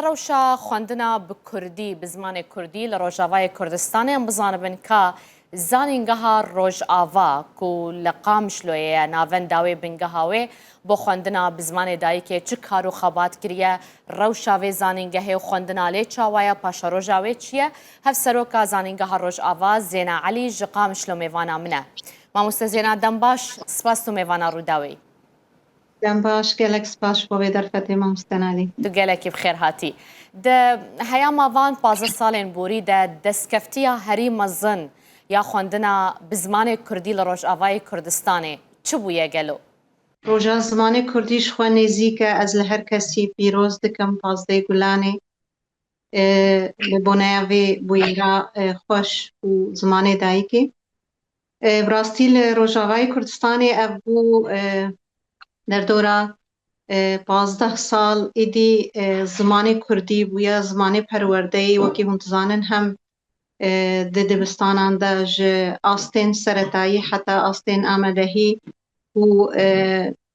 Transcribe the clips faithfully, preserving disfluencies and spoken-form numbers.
Rewşa xwendina bi kurdî, bi zimanê kurdî li Rojavayê Kurdistanê em bizanibin ka Zanîngeha Rojava ku li Qamişloyê ye, navenda wê bingeha wê bo xwendina bi zimanê dayikê çi kar û xebat kiriye, rewşa vê zanîngehê û xwendina lê çawa ye, paşeroja wê çi ye? Hevseroka Zanîngeha Rojava Zêna Elî ji Qamişlo mêvana min e. Mamoste Zêna, dem baş, spas tu mêvana Rûdawê yî. Dem baş, gelek spas ji bo vê derfetê, mamoste Nalîn. Tu gelekî bi xêr hatî. Di heyama van pazdeh salên borî de destkeftiya herî mezin ya xwendina bi zimanê kurdî li Rojavayê Kurdistanê çi bûye gelo? Roja zimanê kurdî ji xwe nêzîk e, ez li her kesî pîroz dikim pazdehê Gulanê. E, li boneya vê bûyera, e, xweş û zimanê dayikê. E, bi rastî li Rojavayê Kurdistanê ev bû, e, derdora, e, pazdeh sal êdî, e, zimanê kurdî bûye zimanê perwerdeyê, wekî hûn dizanin hem, e, di dibistanan de ji astên seretayî heta astên amadehî û, e,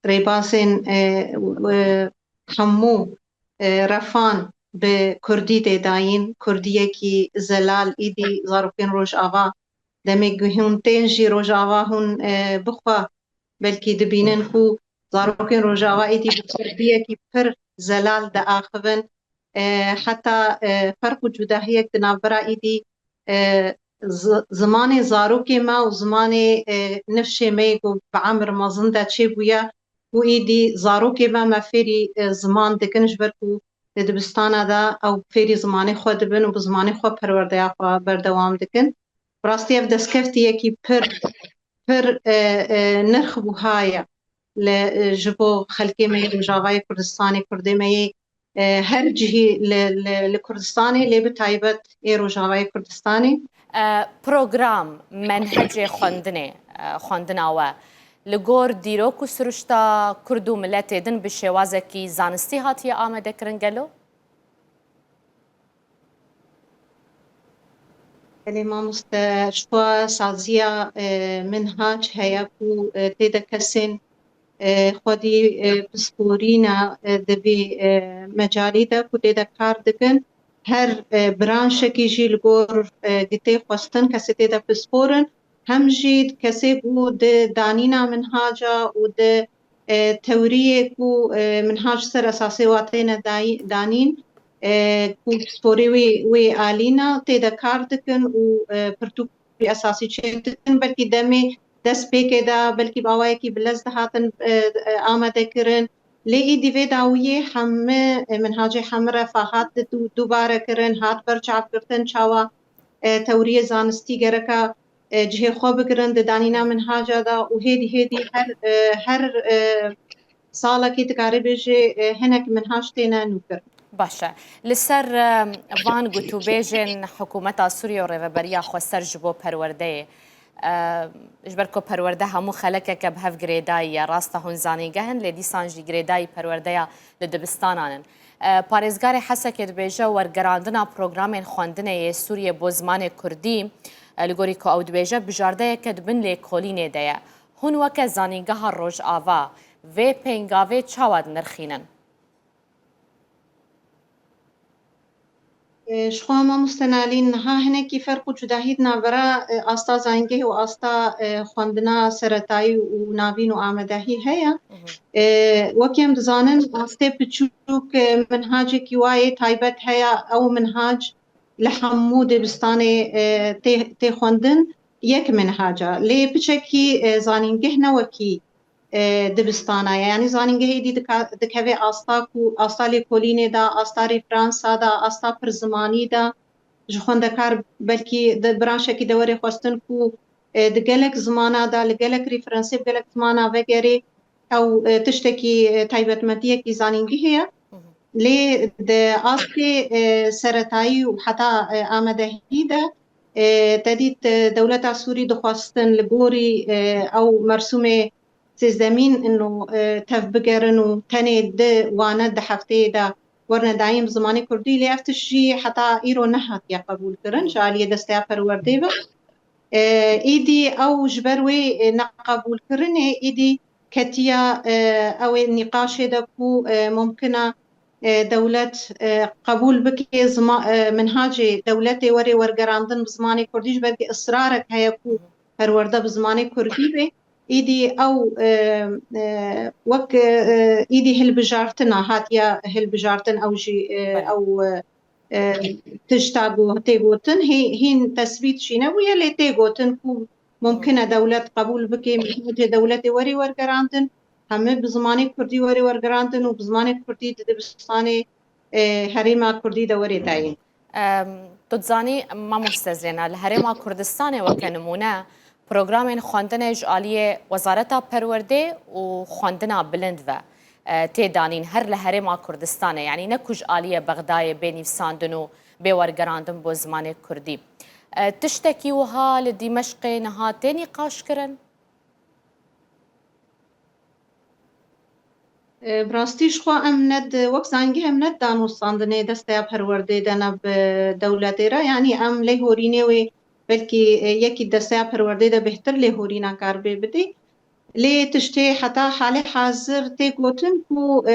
rêbazên, e, e, hemû, e, refan bi kurdî tê dayîn, kurdiyekî zelal êdî zarokên Rojava demê ku hûn tên jî Rojava hûn, e, bixwe belkî dibînin ku zarokên Rojava êdî bi kurdiyekî pir zelal diaxivin. E, heta, e, ferq û cudahiyek di navbera êdî, e, zi-, zimanê zarokê me û zimanê, e, nifşê me yê ku bi emir mezin de çêbûye û êdî zarokê me me fêrî, e, ziman dikin, ji ber ku di dibistana de ew fêrî zimanê xwe dibin û bi zimanê xwe perwerdeya xwe berdewam dikin. Bi rastî ev destkeftiyekî pir, pir, e, e, nirxbuha ye li, e, ji bo xelkê me yê Rojavayê Kurdistanê, kurdê me yê, e, her cihî li, li, li Kurdistanê, lê bi taybet ê Rojavayê Kurdistanê. E, program, menhecê xwendinê, e, xwendina we li gor dîrok û siruşta kurd û miletê din bi şêwazekî zanistî hatiye amadekirin gelo? Belê mamoste, ji xwe saziya, e, minhac heye ku, e, tê de kesên, e, xwedî, e, pisporîna, e, di vî, e, mecalî de ku tê de kar dikin. Her, e, branşekî jî li gor, e, gitê xwestin kesê tê de pispor in. Hem jî kesê ku di danîna minhaca û di, e, tewriyê ku, e, minhac ser esasê wa têne dayî-, danîn, e, ku pisporê wê, wê alîna tê de kar dikin û, e, pirtûk esasî çêdikin. Belkî demê destpêkê de belkî bi awayekî bi lez dihatin, e, e, amade kirin. Lê îdî vê dawiyê hemî, e, minhacê hemî refa hat du-, dubare kirin, hat berçavkirtin çawa, e, tewriyê zanistî gereka, e, cihê xwe bigirin di danîna minhaca de û hêdî hêdî her, e, her, e, salekî dikarî bêjê, e, hinek minhac têne nûkirin. Baş e. Li ser, e, van gotûbêjên hikûmeta Sûriyê û Rêveberiya Xweser ji bo perwerdeyê, e, ji ber ku perwerde hemû xelekeke bi hev girêdayî ye, rast e hûn zanîngeh in, lê dîsan jî girêdayî perwerdeya li dibistanan in. E, parêzgarê Hesekê dibêje, wergerandina programên xwendinê yê Sûriyê bo zimanê kurdî, e, li gorî ku ew dibêje, bijardeyeke di bin lêkolînê de ye. Hûn weke Zanîngeha Rojava vê pêngavê çawa dinirxînin? E, ji xwe mamoste Nalîn, niha hinekî ferq û cudahî di navbera, e, asta zanîngehê û asta, e, xwendina seretayî û navîn û amadehî heye. Mhm. E, wekî em dizanin, astê piçûk, e, minhacekî wa yê taybet heye, ew minhac li hemû dibistanê, e, tê, tê xwendin, yek minhac e. Lê piçekî, e, zanîngeh ne wekî, e, dibistana ye. Yanî zanîngehê êdî dika-, dikeve asta ku asta lêkolînê de, asta rêferansa de, asta pirzimanî de. Ji xwendekar belkî di branşekî de were xwestin ku, e, di gelek zimana de, li gelek rêferansê bi gelek zimana vegerê, ew, e, tiştekî, e, taybetmendiyekî zanîngehê ye. Hı hı. Lê di astê, e, seretayî û heta, e, amadehî de, e, te dît, e, dewleta Sûrî dixwestin li gorî, e, ew mersûmê sêzdemîn ino, e, tev bigerin û tenê di wane di hefteyê de werine dayîn bi zimanê kurdî, lê ev tişt jî heta îro nehatiye qebûlkirin ji aliyê desteya perwerdê ve. E, îdî ew ji ber wê, e, neqebûlkirinê îdî ketiya, e, ew ê nîqaşê de ku, e, mumkin e, e, dewlet, e, qebûl bike zima-, e, minhacê dewletê were wergerandin bi zimanê kurdî, ji ber ku israrek heye ku perwerde bi zimanê kurdî be. Îdî ew, e, e, wek, e, îdî hilbijartina hatiye hilbijartin, ew jî, e, Belê. ew, e, e, tişta ku tê gotin, hî-, hîn tesbît jî nebûye, lê tê gotin ku mumkin e dewlet qebûl bike, minhecê dewletê were wergerandin, hemî bi zimanê kurdî were wergerandin û bi zimanê kurdî di dibistanê, e, herêma kurdî de were dayîn. Em, tu dizanî, mamoste Zêna, li Herêma Kurdistanê weke nimûne, programên xwendinê ji aliyê Wezareta Perwerdê û Xwendina Bilind ve, e, tê danîn, her li Herêma Kurdistanê, yanî ne ku ji aliyê Bexdayê bê nivîsandin û bê wergerandin bo zimanê kurdî. E, tiştekî wiha li Dîmeşqê niha tê nîqaşkirin? E, bi rastî ji xwe em ne di, wek zangî em ne di danûstandinê desteya perwerdê de ne bi dewletê re. Yanî em lêhorînê wê belkî, e, yekî desteya perwerdê de bêhtir lêhorîna karibê bidê. Lê tiştê heta halê hazir tê gotin ku, e,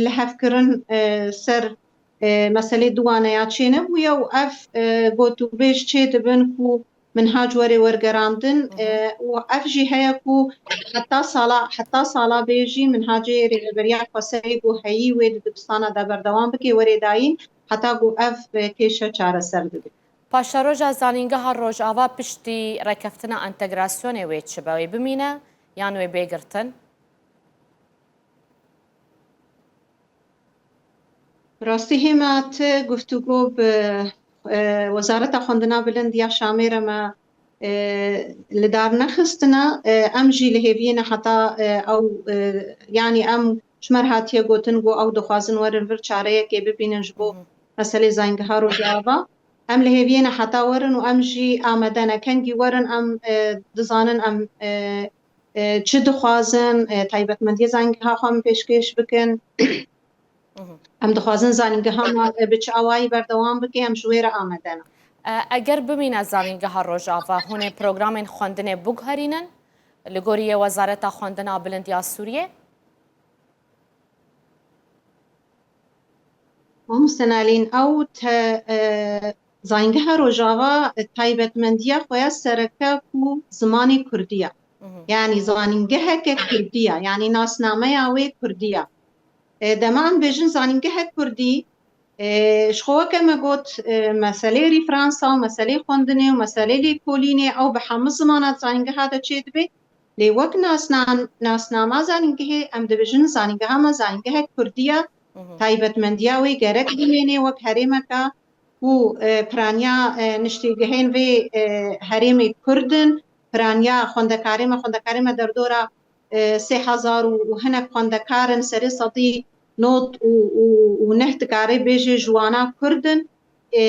lihevkirin, e, ser, e, meselê di waneya çênebûye û ev, e, gotûbêj çêdibin ku minhac were wergerandin, Hı hı. e, û ev jî heye ku heta sala, heta sala bê jî minhacê Rêveberiya Xweserê ku heyî wê di dibistana de berdewam bike, were dayîn, heta ku ev, e, kêşe çareser dibe. Paşeroja Zanîngeha Rojava piştî rêkeftina entegrasyonê wê çi be? Wê bimîne yan wê bê girtin? Bi rastî hêma ti guftûgo bi, e, Wezareta Xwendina Bilind ya Şamê re me, e, li dar nexistine. E, em jî li hêviyê ne heta, e, ew, e, yanî em ji me re hatiye gotin ku ew dixwazin werin vir çareyekê bibînin ji bo Hı hı. meselê Zanîngeha Rojava. Em li hêviyê ne heta werin û em jî amade ne. Kengî werin em, e, dizanin em, e, e, çi dixwazin, e, taybetmendiyê zanîngeha xwe em pêşkêş bikin. Mhm. Em dixwazin zanîngeha me, e, bi çi awayî berdewam bike, em ji wê re amade ne. E, eger bimîne Zanîngeha Rojava, hûn ê programên xwendinê biguherînin li gorî yê Wezareta Xwendina Bilind ya Sûriyê? Mamoste Nalîn, ew te, e, Zanîngeha Rojava, e, taybetmendiya xwe ya sereke ku zimanê kurdî ye. Mhm. Yanî zanîngeheke kurdî ye. Yanî nasnameya wê kurdî ye. E, dema em bêjin zanîngehek kurdî, e, ji xwe weke me got, e, meselê rîfransa û meselê xwendinê û meselê lêkolînê ew bi hemû zimana zanîngeha de çêdibe. Lê wek nasnan-, nasnama zanîngehê em dibêjin zanîngeha me zanîngehek kurdî ye. Mhm. Taybetmendiya wê gerek bimêne wek herêmeke ku, e, piraniya, e, niştêgehên vê, e, herêmê kurd in, piraniya xwendekarê me, xwendekarê me derdora, e, sê hezar û, û hinek xwendekar in, serê sedî nod û, û, û neh dikarê bêjê ji wana kurd in. E,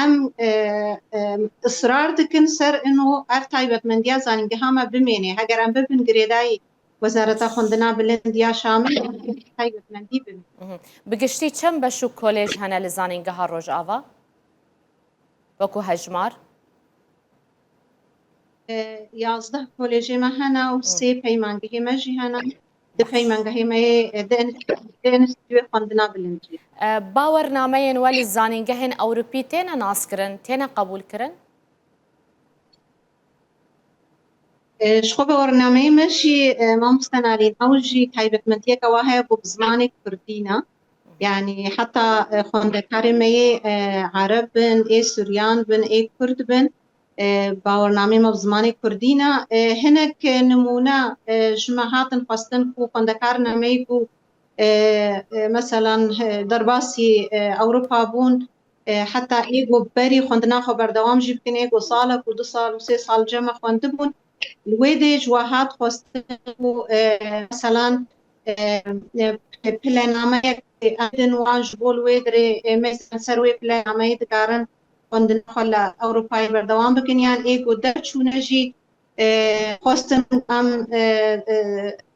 em, e, e, israr dikin ser ino ev taybetmendiya zanîngeha me bimêne. Heger em bibin girêdayî Wezareta Xwendina Bilind ya Şamê, taybetmendî bimîne. Mhm. Bi giştî çend beş û kolêj hene li Zanîngeha Rojava? Wekû hejmar? E, yazdeh kolêjê me hene û Hı. sê peymangehê me jî hene. Di Baş. peymangehê me yê, e, di enst-, di enstîtûyê xwendina bilind jî. E, bawernameyên we li zanîngehên Ewropî têne naskirin, têne qebûlkirin? E, ji xwe bawernameyê me jî, e, mamoste Nalîn, ew jî taybetmendiyeke wa heye ku bi zimanê kurdî ne. Yanî heta, e, xwendekarê me yê, e, Ereb bin, ê Suryan bin, ê Kurd bin, e, bawernameyê me bi zimanê kurdî ne. E, hinek, e, nimûne, e, ji me hatin xwestin ku xwendekarine me yê ku, e, e, meselan, e, derbasî, e, Ewropa bûn, e, heta ê ku berî xwendina xwe berdewam jî bikin, ê ku salek û du sal û sê sal cem me xwendibûn. Li wê dê ji we hat xwestin ku, e, meselan, e, e, pilenameyek em bidin wan ji bo li wê dirê, e, mêzên ser wê pilenameyê dikarin xwendina xwe li Ewropayê berdewam bikin, yan ê ku derçûne jî, e, xwestin em, e, e,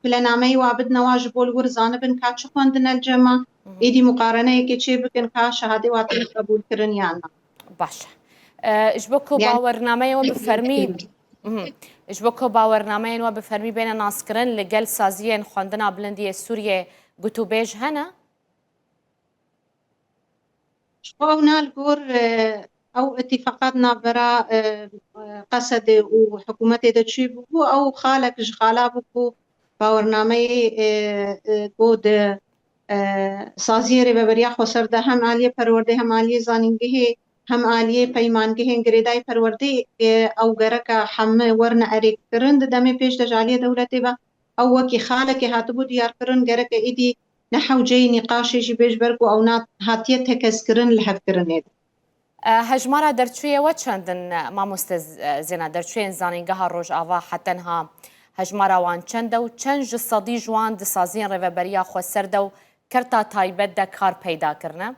pilenameyê wa bidine wan ji bo li wir zanibin ka çi xwendine li cem me, Mhm. êdî muqareneyekê çê bikin ka şehadê wa tên qebûlkirin yan na. Baş e. E, ji bo ku Yan bawernameyê we bi fermî, Mhm. ji bo ku bawernameyên we bi fermî bêne naskirin, li gel saziyên xwendina bilind yê Sûriyê gotûbêj hene? Ji xwe ew na li gor, e, ew îtîfaqat navbera, e, e, Qesedê û hikûmetê de çêbûbû, ew xalek ji xala bû ku bawernameyê, e, e, ku di, e, saziyê rêveberiya xweser de hem aliyê perwerdê, hem aliyê zanîngehê, hem aliyê peymangehên girêdayî perwerdê, e, ew gereke heme werine erêkirin di demê pêş de ji aliyê dewletê ve. Ew wekî xalekê hatibû diyarkirin, gereke êdî ne hewceyî nîqaşê jî bê, ji ber ku ew na hatiye tekez kirin li hevkirinê de. E, hejmara derçûyê we çend in, mamoste Z-, e, Zêna? Derçûyên Zanîngeha Rojava heta niha hejmara wan çend e û çend ji sedî ji wan di saziyên rêveberiya xweser de û kerta taybet de kar peyda kirine?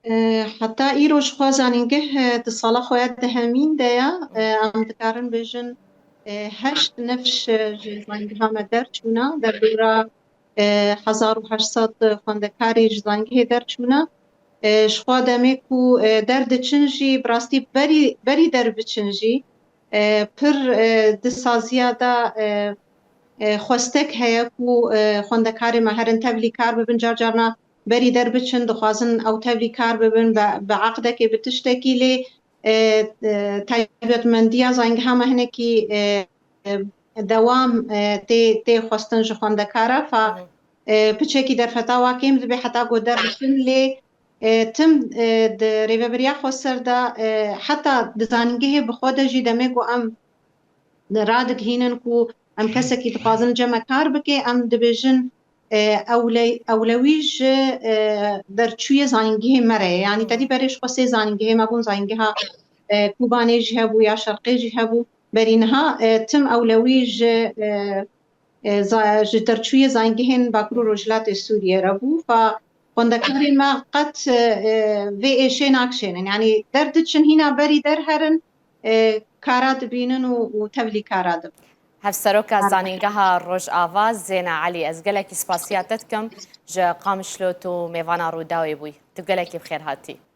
E, heta îro ji xwe zanîngeh, e, di sala xwe ya dehemîn de ye. E, em dikarin bêjin, e, heşt nifş, e, ji zanîngeha me derçûne, derdora, e, hezar û heşt sed xwendekarê ji zanîngehê derçûne. E, ji xwe demê ku, e, derdiçin jî, bi rastî berî, berî derbiçin jî, e, pir, e, di saziya de, e, e, xwestek heye ku, e, xwendekarê me herin tevlî kar bibin, car carna berî derbiçin, dixwazin ew tevlî kar bibin, bi, bi eqdekê, bi tiştekî lê, e, e, taybetmendiya zanîngeha me hinekî, e, e, dewam, e, tê, tê xwestin ji xwendekara. Fa, e, piçekî derfeta wa kêm dibe heta ku derbiçin lê, e, tim, e, di rêveberiya xweser de, e, heta di zanîngehê bi xwe de jî demê ku em radigihînin ku em kesekî dixwazin cem me kar bike, em dibêjin, e, ewle-, ewlewî ji, e, derçûyê zanîngehê me re ye. Yanî tedî berê ji xwe sê zanîngehê me bûn, zanîngeha, e, Kobanê jî hebû ya Şerqê jî hebû. Berî niha, e, tim ewlewî ji, e, e, za-, ji derçûyê zanîngehên Bakur û Rojhilatê Sûriyê re bû. Fa xwendekarên me qet, e, vê êşê nakişênin. Yanî derdiçin hîna berî derherin, e, kara dibînin û, û tevlî kara dibin. Hevseroka Zanîngeha Rojava Zêna Elî, ez gelekî spasiya te dikim ji Qamişlo tu mêvana Rûdawê bûyî. Tu gelekî bi xêr hatî.